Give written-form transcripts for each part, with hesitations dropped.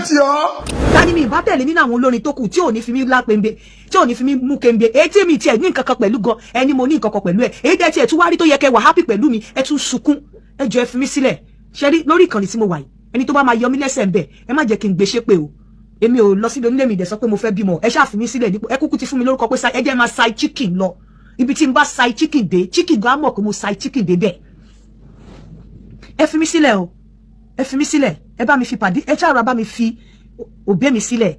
tì ọ́. Ta ni mi ìbá tẹ̀lé nínú àwọn olórin tó kù tí ò ní fi mí lápembe, tí ò ní fi mí mú kembe, èyí tí mi tiẹ̀ ní nǹkan kan pẹ̀lú gan, ẹni mo ní nǹkan kan pẹ̀lú ẹ̀, èyí tẹ́ tiẹ̀ tún wá rí tó yẹ kẹ́ wà happy pẹ̀lú mi, ẹ tún sunkún. Ẹ jọ̀ọ́, ẹ fi mí sílẹ̀. Ṣe rí lórí ìkànnì tí mo wà yìí, ẹni tó bá máa yọ mí lẹ́sẹ̀ ń bẹ̀, ẹ má jẹ́ kí n gbé ṣépè o. Èmi ò lọ síbi onílé mi, dẹ̀ sọ pé mo fẹ́ bímọ. Ẹ ṣáà fi mí sílẹ̀ nípò ẹ kúkú ti fún mi lórúkọ pé ẹ jẹ́ máa side chicken lọ. Ibi tí n bá side chicken dé, chicken gan á mọ̀ pé mo side chicken dé bẹ́ẹ̀. Ẹ fi mí sílẹ̀ o, ẹ fi mí sílẹ̀. Ẹ bá mi fi pàdé, ẹ ṣáà bá mi fi òbí mi sílẹ̀.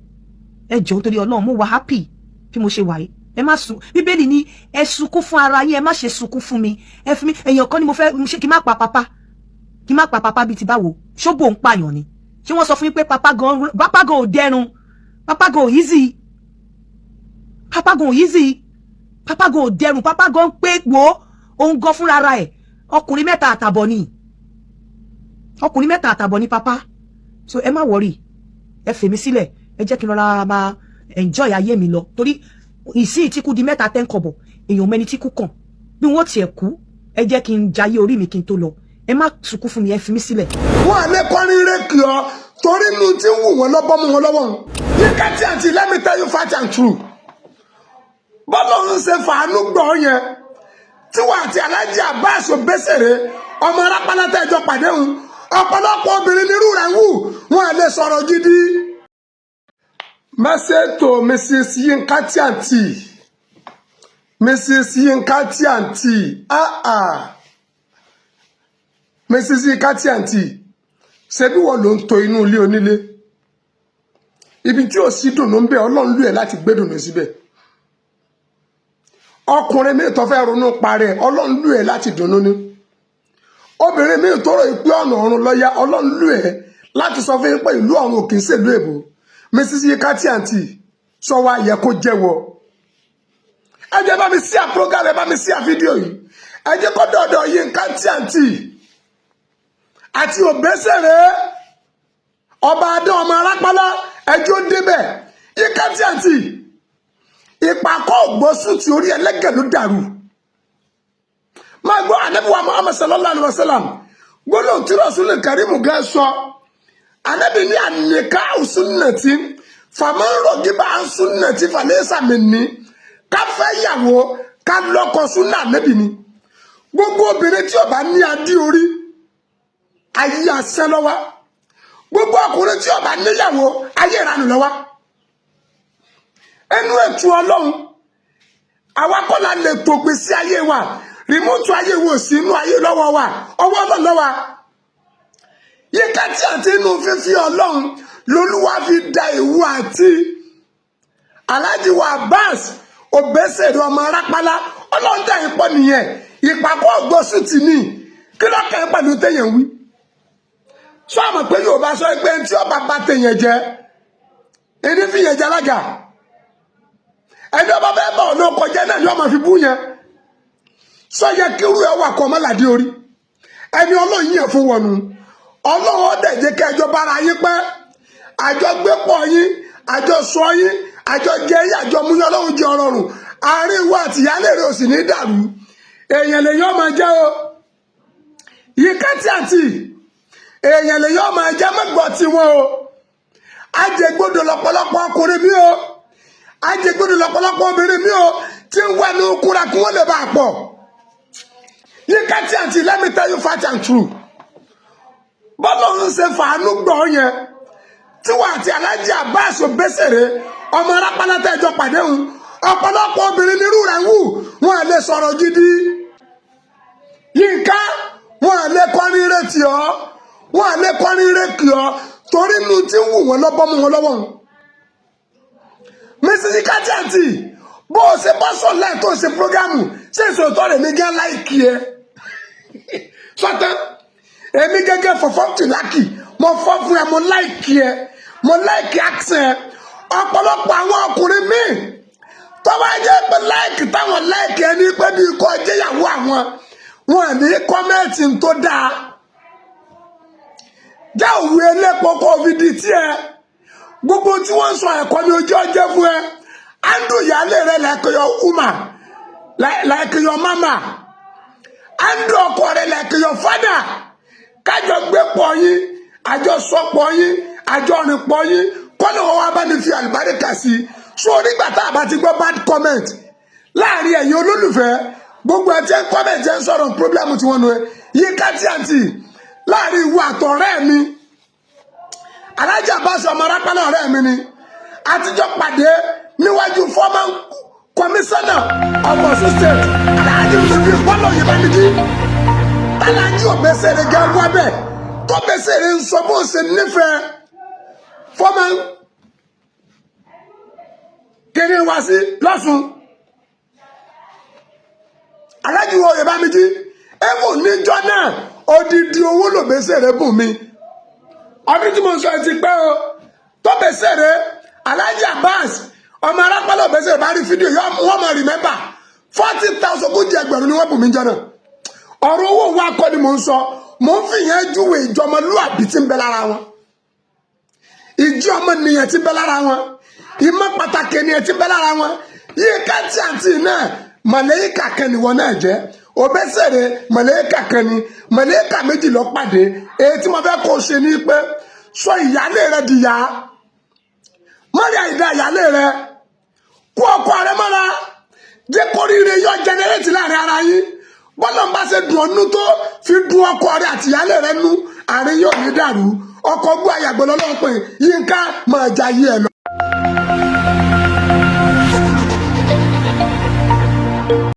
Ẹ jọ̀ọ́, nítorí Ọlọ́run, mo wà happy bí mo ṣe wà yìí. Ẹ má sun. Bíbélì ní ẹ sunkún fún ara yín, ẹ má ṣe sunkún fún mi. Ẹ fi mí. Èèyàn kan ni mo fẹ́ ṣe kí n má pa papa, kí n má pa papa bíi ti báwo? Ṣóbò ń pààyàn ni? Ṣé wọ́n sọ fún yín pé papa gan, papa gan ò dẹrùn, papa gan ò easy, papa gan ò easy, papa gan ò dẹrùn, papa gan pé wo òun gan fúnra ra ẹ̀, ọkùnrin mẹ́ta àtàbọ̀ ni, ọkùnrin mẹ́ta àtàbọ̀ ni papa. So ẹ má worry, ẹ fèmí sílẹ̀, ẹ jẹ́ kí n rọra máa enjoy ayé mi lọ, torí ìsìn tí kú di mẹ́ta tẹ́ ń kọ̀bọ̀, èèyàn mẹ́ni tí kú kàn bí wọ́n tiẹ̀ kú. Ẹ jẹ́ kí n jayé orí mi kí n tó lọ. Ẹ má sunkún fún mi, ẹ fi mí sílẹ̀. Wọn à lè kọrin rẹ kì ọ́ torí inú tí ń wù wọ́n lọ́bọ́ mú wọn lọ́wọ́. Yínká TNT, let me tell you fact and true. Bọ́lá ń ṣe fàánú gbọ́ yẹn tí wọ́n àti Alhaji Abbas Obesere, ọmọ arápálá tẹ́jọ́ pàdé ń, ọ̀pọ̀lọpọ̀ obìnrin nírú rẹ̀ ń wù, wọn à lè sọ̀rọ̀ gidi. Message to Mrs. Yinka TNT, Mrs. Yinka TNT, ah ah, Mrs. Yinka TNT, ṣebí wọ́n ló ń to inú ilé onílé, ibi tí ò sí dùnú ń bẹ, Ọlọ́run lù ẹ́ láti gbé dùnú síbẹ̀. Ọkùnrin mi tó fẹ́ ronú parẹ́, Ọlọ́run lù ẹ́ láti dùnú ní. Obìnrin mi tó rò pé ọ̀nà ọ̀run lọ́yà, Ọlọ́run lù ẹ́ láti sọ fún yín pé ìlú ọ̀run ò kì í ṣèlú èbó. Mrs. Yinka TNT, sọ wá yẹ kó jẹ́wọ́. Ẹ jẹ́ bá mi sí à program, ẹ bá mi sí à fídíò yìí, ẹ jẹ́ kó dọ̀dọ̀ Yinka TNT àti Òbésèré, ọba adé, ọmọ arápálá, ẹjọ́ débẹ̀. Yinka TNT, ìpàkọ́ ògbósùn tí orí ẹlẹ́gẹ̀ ló dàrú. Máa gbọ́, Ànábì wa Muhammad sallallahu alayhi wa sallam, gbólóhùn tí Rasul Karim gan sọ, Ànábì ní an-nikahu sunnati, faman ragiba an sunnati falaysa minni. Ká fẹ́ yàwó, ká lọ́kọ, súnà Ànábì ni. Gbogbo obìnrin tí ó bá ní adé orí, ayé asẹ́ lọ́wọ́. Gbogbo ọkùnrin tí ó bá níyàwó, ayé ìranù lọ́wọ́. Ẹnu ètò Ọlọ́run, àwa kọ́ la lè tòpin sí ayé wa. Remote ayé wo sí inú ayé lọ́wọ́ wa? Ọwọ́ Ọlọ́run lọ́wọ́. Yíká tí àti inú fífi Ọlọ́run lolúwa fi da ìwú àti Alhaji wa Abbas Obesere, ọmọ arápálá, Ọlọ́run dà yín pọ̀ nìyẹn. Ìpàkọ́ ògbósùn tì ní kí lọ́kàn pẹ̀lú téèyàn wí. Sọ àmọ̀ pé Yorùbá sọ pé tí ọba bá téèyàn jẹ, ẹni fi yẹn jẹ alága, ẹni ọba fẹ́ bá ọ̀nà kọjá náà ni ọmọ fi bú yẹn. Sọ yẹ kírú ẹ wà kọ́ ọmọlàdé orí ẹni Ọlọ́run yẹn fún wọnú. Ọlọ́run ọdẹ jẹ́ kẹjọ bára yín pẹ́, àjọ gbépọ̀ yín, àjọ sọ yín, àjọ jẹ yín, àjọ mú yín. Ọlọ́run jẹ ọrọ̀rùn àárín ìwọ àti ìyáálé rẹ ò sì ní dàrú. Èèyàn lèyàn máa jẹ́ o. Yínká TNT, èèyàn lèyàn máa jẹ́, mọ́gbọ́ tiwọn o. Ajẹgbodò lọ́pọ̀lọpọ̀ ọkùnrin mi o, ajẹgbodò lọ́pọ̀lọpọ̀ obìnrin mi o, tí ń wẹ́nu kúra kí wọ́n lè bá a pọ̀. Yínká TNT, let me tell you fact and true. Bọ́lá ń ṣe fàánú gbọ́ yẹn tí wọ́n àti Alhaji Abbas Obesere, ọmọ arápálá tẹ́jọ́ pàdé ń, ọ̀pọ̀lọpọ̀ obìnrin nírú rẹ̀ ń wù, wọn à lè sọ̀rọ̀ gidi. Yínká, wọn à lè kọrin retí ọ́, wọn à lè kọrin rékì ọ́, torí inú tí ń wù wọ́n lọ́bọ́ mú wọn lọ́wọ́. Mrs. Yinka TNT, bó o ṣe bọ́ sọ̀lẹ́ tó ṣe program, ṣé ìṣòro rẹ̀ mi gán like ẹ sọ́tẹ́ èmi gẹ́gẹ́ fọ̀fọ́ tìlákì, mo fọ́ fún ẹ, mo like ẹ, mo like accent ẹ. Ọ̀pọ̀lọpọ̀ àwọn ọkùnrin míì tó bá jẹ́ pé like táwọn like ẹ ní pé bí kò jẹ́yàwó àwọn, wọn ní comment tó dáa. Jẹ́ òwe elépo kó fi di tiẹ̀. Gbogbo tí wọ́n ń sọ, ẹ̀kọ́ ní ojú ọjọ́ fún ẹ. Handle ìyáálé rẹ like your woman, like your mama. Handle ọkọ rẹ like your father. Kájọ gbé pọ̀ yín, àjọ sọpọ̀ yín, Àjọrìnpọ̀ yín, kọ́nà wọn wá bá mi fi àlùbáríkà sí i. So nígbà tá a bá ti gbọ́ bad comment láàrin ẹ̀yin olólùfẹ́, gbogbo ẹ̀ tí ń comment ẹ̀ ń sọ̀rọ̀, problem tí wọ́n nu ẹ̀. Yínká TNT, láàrin ìwọ àtọ̀rẹ́ mi Alájà Báṣọ ọmọ Rápálá, ọ̀rẹ́ mi ni, àtijọ́ pàdé níwájú former commissioner of Ọ̀ṣun State, Alhaji Mufi Bọ́lá Oyèbámijí. Tálájí Òbẹ́sẹ̀rẹ̀ gẹ́ wá bẹ́ẹ̀ tó bẹ́sẹ̀rẹ̀ ń sọ bó ṣe nífẹ̀ẹ́ former kiri wá sí lọ́sùn, Alhaji Oyèbámijí. Ẹ̀fọ́ níjọ́ náà, odidi owó lòbẹ́sẹ̀rẹ̀ bùn mi. Ọdún tí mo sọ ẹ ti pẹ́ o. Tó bẹ́sẹ̀rẹ̀ Alhaji Abbas ọmọ Arápálá Òbẹ́sẹ̀rẹ̀ bá rí fídíò, wọ́n mọ̀ remember, 40,000, ogójì ẹgbẹ̀rún ni wọ́n bùn mí jọ náà. Ọ̀rọ̀ owó wa kọ́ ni mò ń sọ. Mò ń fìyẹn júwe ìjọmọlúàbí tí ń bẹ lára wọn, ìjọ ọmọnìyàn tí ń bẹ lára wọn, ìmọ̀ pàtàkì ènìyàn tí ń bẹ lára wọn. Yínká TNT náà, màlẹ́kà kan nìwọ náà jẹ́. Òbẹ́sẹ̀rẹ̀ màlẹ́kà kan ni, màlẹ́kà méjì lọ pàdé. Èyí tí mo fẹ́ kó o ṣe ni pé sọ ìyálé rẹ di yá mọ́rí, àìdá ìyálé rẹ, kó ọkọ rẹ mọ́ra, jẹ́ kó ríire yọ generate láàrin ara yín. Bọ́lá ń bá ṣe dùn ọ́nú tó fi dùn ọkọ rẹ àti ìyálé rẹ nú, àárín yóò ní dàrú. Ọkọ̀ gbọ́ àyàgbọ́ lọ́lọ́ pé Yínká máa jayé ẹ lọ.